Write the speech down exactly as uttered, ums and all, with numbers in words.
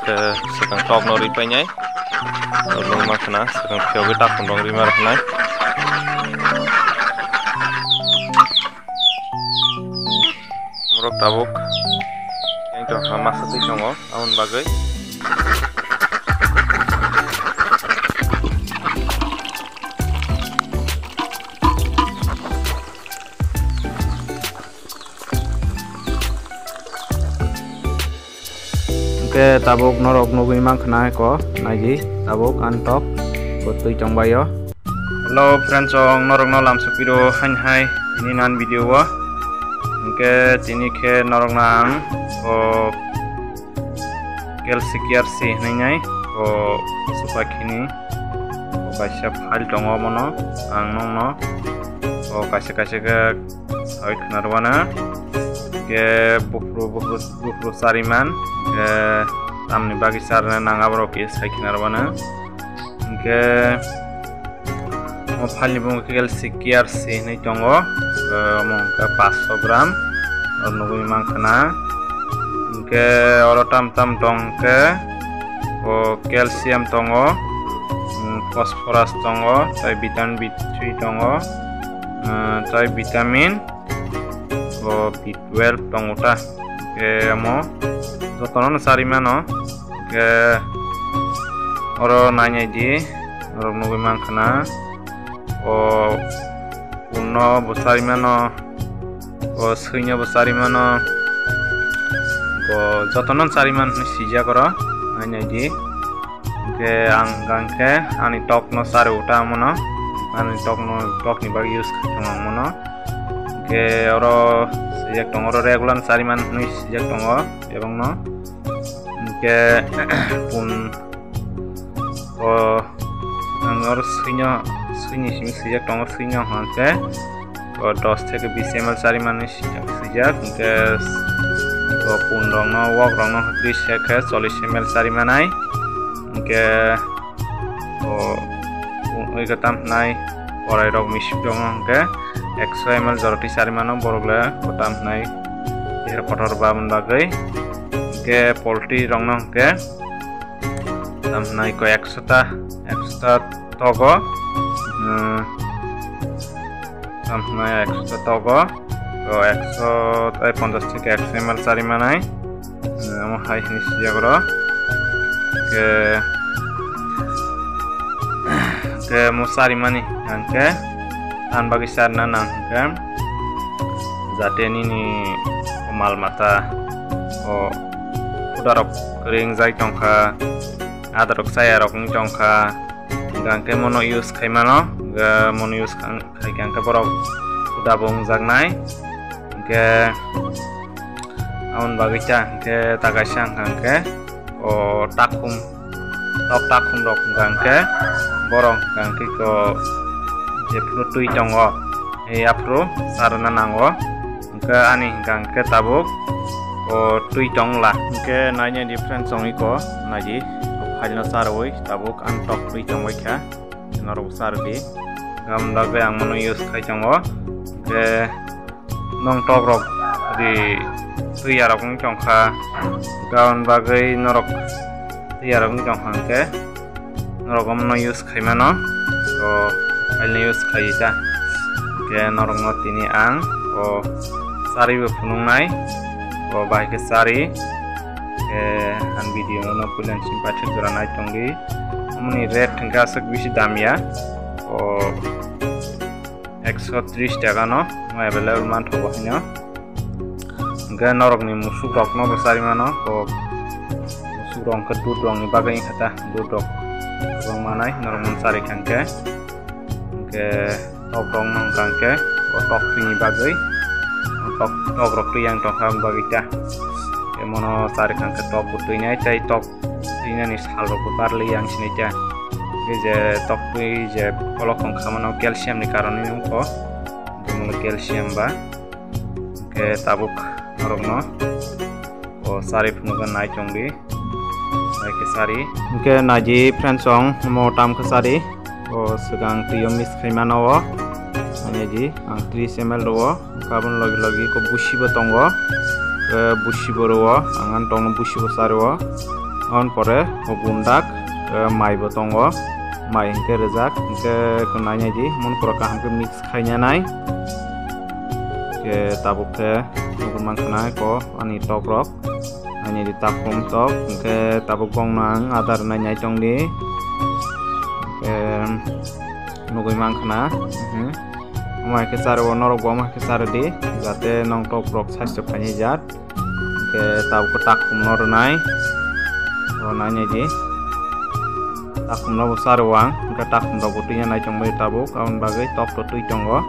Eh, swkang tok no ri painai. Tok no ma khna, swkang phiyogwi tak khum rong ri ma rw khnai. Borok tabuk yang to ha masa twi tongo, aboni bagwi. Hwnkhe tabuk norok nugwi mankha na eko, naidi tabuk ang tok bo twi tongbaio. Hello friends, ang norokno lamsok piro hain hai tini nan video o. Hwnkhe tini khe norokno ang o K L C K R C hwnwi nai o supakhini o kaisa file tongo, omono ang nokno o kaisa kaisa khe sai khna rwmano. Hwnkhe buphuru buphuru buphuru chariman, hwnkhe tamni bagwi charwna nang aborok khe sai khna rwmano. Hwnkhe o phalni bumung khe L C K R C hinwi tongo, eh, omo hwnkhe paanch sho gram, oro nugwi mankha na. Hwnkhe oro tam tam tong khe o calcium tongo, mm, phosphorus tongo, tei vitamin B three tongo, eh, tei vitamin o B twelve tongo ta. Hwnkhe omo jotono no chari mano. Hwnkhe oro nai nai di, norok nugwi mankha na. O punno bo chari mano, o swino bo chari mano. Bo jotono chari man hinwi swijak oro, nai nai di. Hwnkhe ang hwnkha khe ani tok no chari uta amono, ani tok no, tok ni bagwi use khatung ang mono. Hwnkhe oro swijak tongo, oro regular chari man hinwi swijak tongo ebong no. Hwnkhe pun o ang oro swino, swini simi swijak tongo, swino hwnkhe o dos theke bis M L chari mani swijak, swijak, hwnkhe o pun rokno, wok rokno tris theke chollis M L chari manai, hwnkhe o pun oi kwtam hwnai korai rok misip rokno hwnkhe ekso M L joroti chari mano borok le kwtam hwnai, her kotor ba mani bagwi, hwnkhe poultry rokno hwnkhe tam hwnai ko ekso ta, ekso ta togo, hmm, tam hwnai ekso ta togo, to ekso tai ponchash theke ekso M L chari manai, hmm, omo hai hwnwi sijak oro. Ke, ke mo chari mani hwnkhe, tan bagwi charna nang hwnkhe, jate nini mal mata o hudarok kwrwi wngjak tongkha, adarok chayarok wng tongkha, hwnkhe mono use khai mano, hwnkhe mono use khai khe hwnkhe borok huda bo wngjaknai, hwnkhe aboni bagwi ta hwnkhe ta kaisa wngkha hwnkhe o takhum. Tok takhum rok hwnkha hwnkhe borok hwnkha hwnkhe ko jephuru twi tongo, e aphuru charwna nango. Hwnkhe ani hwnkha hwnkhe tabuk o twi tongla. Hwnkhe naina difference wngwi ko naidi, phaino charwi tabuk ang tok twi tongbai kha, norok charwdi. Gam dagwi ang mano use khai tongo. Hwnkhe nong tok rok ri twi yarok wng tongkha, gaon bagwi norok twi yarok wng tongkha hwnkhe norok omono use khai mano, to haino use khai ta. Hwnkhe norokno tini ang o chari bo phunuknai, o bahai khe chari, hwnkhe ang video no puila simi paithak jora nai tongdi, omoni rate hwnkhe aswk bisi dam ya, o ekso tris taka no available manthogo haino. Hwnkhe norokni musuk rokno bo chari mano, to musuk rok hwnkhe dud rokni bagwi wngkha ta, dud rok kwbang manai norok mano chari kha hwnkhe. Hwnkhe tok rokno hwnkha hwnkhe o tok twini bagwi, tok, tok rok twi yang tongkha bagwi ta. Emono chari kha hwnkhe tok bo twinai tei tok twinani sal rok bo barli yang sinai ta. Tei je tok twi je kolok tong kha mano calcium ni karon wngkha, bumung calcium ba. Hwnkhe tabuk norokno o chari phunukna nai chongdi, nai khe chari. Hwnkhe naidi friends, chwng omo tam khe chari. O swkang twi o mix khai mano o. Ani di ang tris M L rwo. Kabun logi logi ko busi bo tongo. Ke busi bo rwo. Ang ang tongno busi bo sa rwo. Aboni pore o gundak, eh, mai bo tongo, mai hwnkhe rwjak, hwnkhe khe nainai di, moni pore kaham khe mix khainai. Khe tabuk khe nugwi mankha na ko ani tok rok, ani di takhum tok, hwnkhe tabuk bongno ang adar nainai tongdi. Khe nugwi mankha na, mhm. Omo hai khe charo, norok bo omo hai khe charo di, jate nong tok rok saichok khainai jat. Hwnkhe tabuk takhum no rwnai. O nainai di. Takhum no bo charo ang. Hwnkhe takhum rok bo twi ya nai tongbai tabuk. Aboni bagwi tok to twi tongo.